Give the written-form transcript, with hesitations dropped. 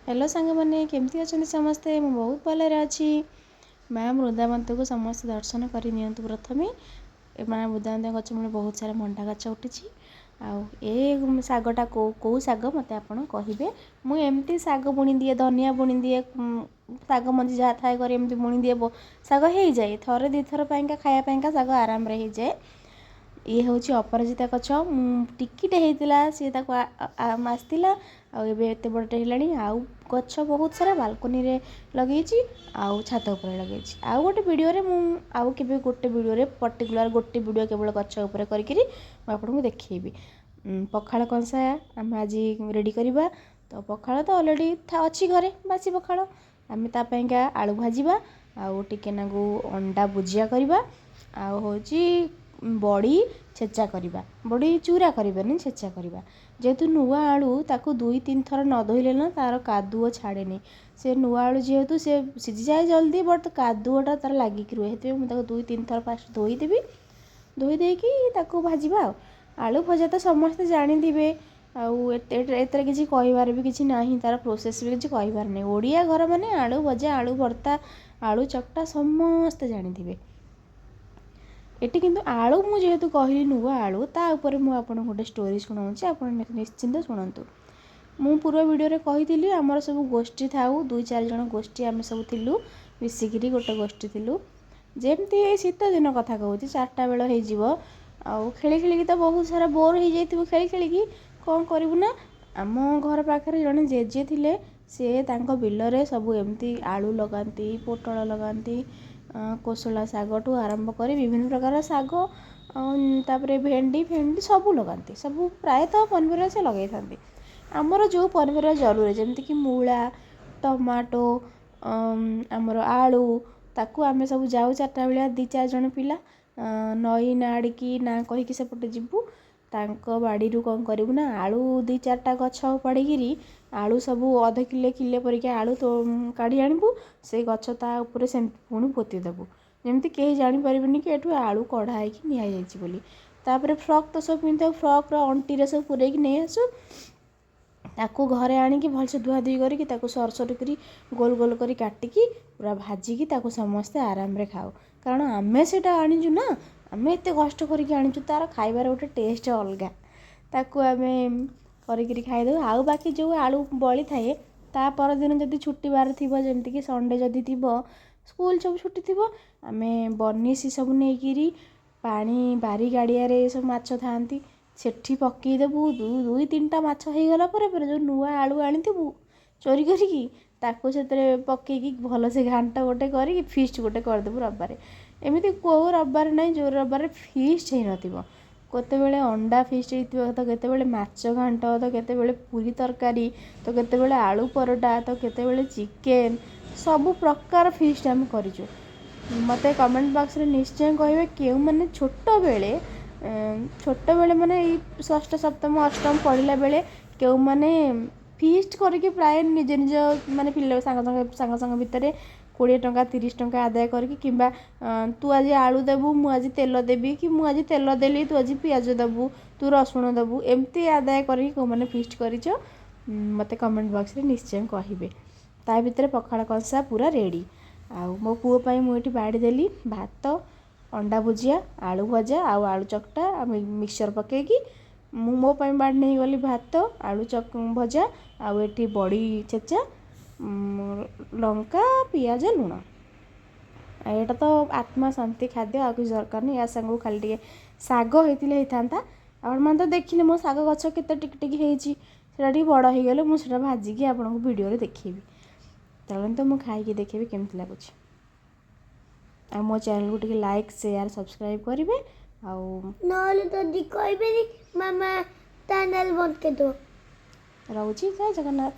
Hello ସାଙ୍ଗମାନେ, କେମିତି ଅଛନ୍ତି ସମସ୍ତେ? ମୁଁ ବହୁତ ଭଲରେ ଅଛି। ମା ବୃନ୍ଦାବତୀଙ୍କୁ ସମସ୍ତେ ଦର୍ଶନ କରି ନିଅନ୍ତୁ ପ୍ରଥମେ। ଏ ମା ବୃନ୍ଦାବତୀ ଗଛ ମୂଳେ ବହୁତ ସାରା ମଣ୍ଡା ଗଛ ଉଠିଛି। ଆଉ ଏ ଶାଗଟା କେଉଁ କେଉଁ ଶାଗ, ମୋତେ ଆପଣ କହିବେ। ମୁଁ ଏମିତି ଶାଗ ବୁଣିଦିଏ, ଧନିଆ ବୁଣିଦିଏ, ଶାଗ ମଞ୍ଜି ଯାହା ଥାଏ ଘରେ ଏମିତି ବୁଣିଦିଏ, ଶାଗ ହେଇଯାଏ। ଥରେ ଦୁଇଥର ପାଇଁକା ଖାଇବା ପାଇଁକା ଶାଗ ଆରାମରେ ହେଇଯାଏ। ଇଏ ହେଉଛି ଅପରାଜିତା ଗଛ। ମୁଁ ଟିକିଟେ ହେଇଥିଲା, ସିଏ ତାକୁ ଆସିଥିଲା, ଆଉ ଏବେ ଏତେ ବଡ଼ଟେ ହେଲାଣି। ଆଉ ଗଛ ବହୁତ ସାରା ବାଲକୋନିରେ ଲଗେଇଛି ଆଉ ଛାତ ଉପରେ ଲଗେଇଛି। ଆଉ ଗୋଟେ ଭିଡ଼ିଓରେ ମୁଁ ଆଉ କେବେ ଗୋଟେ ଭିଡ଼ିଓରେ ପର୍ଟିକୁଲାର ଗୋଟେ ଭିଡ଼ିଓ କେବଳ ଗଛ ଉପରେ କରିକିରି ମୁଁ ଆପଣଙ୍କୁ ଦେଖେଇବି। ପଖାଳ କଂସା ଆମେ ଆଜି ରେଡ଼ି କରିବା। ତ ପଖାଳ ତ ଅଲରେଡ଼ି ଅଛି ଘରେ, ବାସି ପଖାଳ। ଆମେ ତା ପାଇଁକା ଆଳୁ ଭାଜିବା ଆଉ ଟିକେ ନାକୁ ଅଣ୍ଡା ଭୁଜିଆ କରିବା, ଆଉ ହେଉଛି ବଡ଼ି ଛେଚା କରିବା। ବଡ଼ି ଚୁରା କରିବାନି, ଛେଚା କରିବା। ଯେହେତୁ ନୂଆ ଆଳୁ, ତାକୁ ଦୁଇ ତିନି ଥର ନ ଧୋଇଲେ ନା ତା'ର କାଦୁଅ ଛାଡ଼େନି। ସେ ନୂଆ ଆଳୁ ଯେହେତୁ ସେ ସିଝିଯାଏ ଜଲ୍ଦି, ବଟ୍ କାଦୁଅଟା ତା'ର ଲାଗିକି ରୁହେ। ସେଥିପାଇଁ ମୁଁ ତାକୁ ଦୁଇ ତିନି ଥର ଫାଷ୍ଟ ଧୋଇଦେବି। ଧୋଇ ଦେଇକି ତାକୁ ଭାଜିବା। ଆଉ ଆଳୁ ଭଜା ତ ସମସ୍ତେ ଜାଣିଥିବେ, ଆଉ ଏତେ ଏଥିରେ କିଛି କହିବାର ବି କିଛି ନାହିଁ, ତା'ର ପ୍ରୋସେସ୍ ବି କିଛି କହିବାର ନାହିଁ। ଓଡ଼ିଆ ଘର ମାନେ ଆଳୁ ଭଜା, ଆଳୁ ଭର୍ତ୍ତା, ଆଳୁ ଚକଟା ସମସ୍ତେ ଜାଣିଥିବେ। ଏଠି କିନ୍ତୁ ଆଳୁ ମୁଁ ଯେହେତୁ କହିଲି ନୂଆ ଆଳୁ, ତା ଉପରେ ମୁଁ ଆପଣଙ୍କୁ ଗୋଟେ ଷ୍ଟୋରି ଶୁଣାଉଛି, ଆପଣ ନିଶ୍ଚିନ୍ତ ଶୁଣନ୍ତୁ। ମୁଁ ପୂର୍ବ ଭିଡ଼ିଓରେ କହିଥିଲି, ଆମର ସବୁ ଗୋଷ୍ଠୀ ଥାଉ, ଦୁଇ ଚାରି ଜଣ ଗୋଷ୍ଠୀ ଆମେ ସବୁ ଥିଲୁ, ମିଶିକିରି ଗୋଟେ ଗୋଷ୍ଠୀ ଥିଲୁ। ଯେମିତି ଏଇ ଶୀତ ଦିନ କଥା କହୁଛି, 4ଟା ବେଳ ହେଇଯିବ ଆଉ ଖେଳି ଖେଳିକି ତ ବହୁତ ସାରା ବୋର୍ ହେଇଯାଇଥିବୁ ଖେଳି ଖେଳିକି। କ'ଣ କରିବୁ ନା, ଆମ ଘର ପାଖରେ ଜଣେ ଜେଜେ ଥିଲେ, ସେ ତାଙ୍କ ବିଲରେ ସବୁ ଏମିତି ଆଳୁ ଲଗାନ୍ତି, ପୋଟଳ ଲଗାନ୍ତି, କୋଶଳା ଶାଗଠୁ ଆରମ୍ଭ କରି ବିଭିନ୍ନ ପ୍ରକାର ଶାଗ, ତାପରେ ଭେଣ୍ଡି ଫେଣ୍ଡି ସବୁ ଲଗାନ୍ତି। ସବୁ ପ୍ରାୟତଃ ପନିପରିବା ସେ ଲଗାଇଥାନ୍ତି। ଆମର ଯେଉଁ ପନିପରିବା ଜରୁରୀ, ଯେମିତିକି ମୂଳା, ଟମାଟୋ, ଆମର ଆଳୁ, ତାକୁ ଆମେ ସବୁ ଯାଉ 4ଟା ବେଳିଆ, ଦୁଇ ଚାରି ଜଣ ପିଲା ନଈ ନାଡ଼ିକି ନା କହିକି ସେପଟେ ଯିବୁ। ତାଙ୍କ ବାଡ଼ିରୁ କ'ଣ କରିବୁ ନା, ଆଳୁ ଦୁଇ ଚାରିଟା ଗଛ ଉପାଡ଼ିକିରି ଆଳୁ ସବୁ ଅଧ କିଲେ କିଲେ ପରିକା ଆଳୁ ତ କାଢ଼ି ଆଣିବୁ। ସେଇ ଗଛ ତା ଉପରେ ସେମିତି ପୁଣି ପୋତି ଦେବୁ, ଯେମିତି କେହି ଜାଣିପାରିବେନି କି ଏଠୁ ଆଳୁ କଢ଼ା ହେଇକି ନିଆଯାଇଛି ବୋଲି। ତାପରେ ଫ୍ରକ୍ ତ ସବୁ ପିନ୍ଧିଥାଉ, ଫ୍ରକ୍ର ଅଣ୍ଟିରେ ସବୁ ପୂରେଇକି ନେଇ ଆସୁ। ତାକୁ ଘରେ ଆଣିକି ଭଲସେ ଧୁଆଧୁଇ କରିକି ତାକୁ ସରୁ ସରୁ କରି ଗୋଲ ଗୋଲ କରି କାଟିକି ପୁରା ଭାଜିକି ତାକୁ ସମସ୍ତେ ଆରାମରେ ଖାଉ। କାରଣ ଆମେ ସେଇଟା ଆଣିଛୁ ନା, ଆମେ ଏତେ କଷ୍ଟ କରିକି ଆଣିଛୁ, ତା'ର ଖାଇବାର ଗୋଟେ ଟେଷ୍ଟ ଅଲଗା। ତାକୁ ଆମେ କରିକିରି ଖାଇଦେଉ। ଆଉ ବାକି ଯେଉଁ ଆଳୁ ବଳିଥାଏ, ତା ପରଦିନ ଯଦି ଛୁଟିବାର ଥିବ, ଯେମିତିକି ସଣ୍ଡେ ଯଦି ଥିବ, ସ୍କୁଲ ସବୁ ଛୁଟି ଥିବ, ଆମେ ବନିଶୀ ସବୁ ନେଇକିରି ପାଣି ବାରି ଗାଡ଼ିଆରେ ସବୁ ମାଛ ଥାଆନ୍ତି, ସେଠି ପକେଇଦେବୁ। ଦୁଇ ତିନିଟା ମାଛ ହେଇଗଲା ପରେ ପରେ ଯେଉଁ ନୂଆ ଆଳୁ ଆଣିଥିବୁ ଚୋରି କରିକି, ତାକୁ ସେଥିରେ ପକେଇକି ଭଲସେ ଘାଣ୍ଟ ଗୋଟେ କରିକି ଫିଷ୍ଟ ଗୋଟେ କରିଦେବୁ ରବିବାରେ। ଏମିତି କେଉଁ ରବିବାର ନାହିଁ ଯେଉଁ ରବିବାରେ ଫିଷ୍ଟ ହେଇନଥିବ। କେତେବେଳେ ଅଣ୍ଡା ଫିଷ୍ଟ ହେଇଥିବ, ତ କେତେବେଳେ ମାଛ ଘାଣ୍ଟ, ତ କେତେବେଳେ ପୁରୀ ତରକାରୀ, ତ କେତେବେଳେ ଆଳୁ ପରଟା, ତ କେତେବେଳେ ଚିକେନ୍, ସବୁ ପ୍ରକାର ଫିଷ୍ଟ ଆମେ କରିଛୁ। ମୋତେ କମେଣ୍ଟ ବକ୍ସରେ ନିଶ୍ଚୟ କହିବେ, କେଉଁମାନେ ଛୋଟବେଳେ, ଛୋଟବେଳେ ମାନେ ଏଇ ଷଷ୍ଠ, ସପ୍ତମ, ଅଷ୍ଟମ ପଢ଼ିଲା ବେଳେ କେଉଁମାନେ ଫିଷ୍ଟ କରିକି ପ୍ରାୟ ନିଜ ନିଜ ମାନେ ପିଲା ସାଙ୍ଗ ସାଙ୍ଗ ସାଙ୍ଗ ଭିତରେ 20 ଟଙ୍କା 30 ଟଙ୍କା ଆଦାୟ କରିକି, କିମ୍ବା ତୁ ଆଜି ଆଳୁ ଦେବୁ, ମୁଁ ଆଜି ତେଲ ଦେବି, କି ମୁଁ ଆଜି ତେଲ ଦେଲି, ତୁ ଆଜି ପିଆଜ ଦେବୁ, ତୁ ରସୁଣ ଦେବୁ, ଏମିତି ଆଦାୟ କରିକି କେଉଁମାନେ ଫିଷ୍ଟ କରିଛ, ମୋତେ କମେଣ୍ଟ ବକ୍ସରେ ନିଶ୍ଚୟ କହିବେ। ତା ଭିତରେ ପଖାଳ କଂସା ପୁରା ରେଡ଼ି। ଆଉ ମୋ ପୁଅ ପାଇଁ ମୁଁ ଏଠି ବାଢ଼ି ଦେଲି ଭାତ, ଅଣ୍ଡା ଭୁଜିଆ, ଆଳୁ ଭଜା ଆଉ ଆଳୁ ଚକଟା ଆଉ ମିକ୍ସଚର୍ ପକେଇକି। ମୁଁ ମୋ ପାଇଁ ବାଢ଼ି ନେଇଗଲି ଭାତ, ଆଳୁ ଭଜା ଆଉ ଏଠି ବଡ଼ି ଛେଚା, ଲଙ୍କା, ପିଆଜ, ଲୁଣ। ଆଉ ଏଇଟା ତ ଆତ୍ମା ଶାନ୍ତି ଖାଦ୍ୟ, ଆଉ କିଛି ଦରକାର ନାହିଁ। ୟା ସାଙ୍ଗକୁ ଖାଲି ଟିକେ ଶାଗ ହେଇଥିଲେ ହେଇଥାନ୍ତା। ଆପଣମାନେ ତ ଦେଖିଲେ ମୋ ଶାଗ ଗଛ କେତେ ଟିକି ଟିକି ହେଇଛି। ସେଇଟା ଟିକେ ବଡ଼ ହେଇଗଲେ ମୁଁ ସେଇଟା ଭାଜିକି ଆପଣଙ୍କୁ ଭିଡ଼ିଓରେ ଦେଖେଇବି। ଚାଲନ୍ତୁ, ମୁଁ ଖାଇକି ଦେଖିବି କେମିତି ଲାଗୁଛି। ଆଉ ମୋ ଚ୍ୟାନେଲକୁ ଟିକେ ଲାଇକ୍, ସେୟାର, ସବସ୍କ୍ରାଇବ୍ କରିବେ ଆଉ ନହେଲେ ଯଦି କହିବେନି, ମାମା ଚ୍ୟାନେଲ ବନ୍ଦ କରିଦେବ। ରହୁଛି, ଜୟ ଜଗନ୍ନାଥ।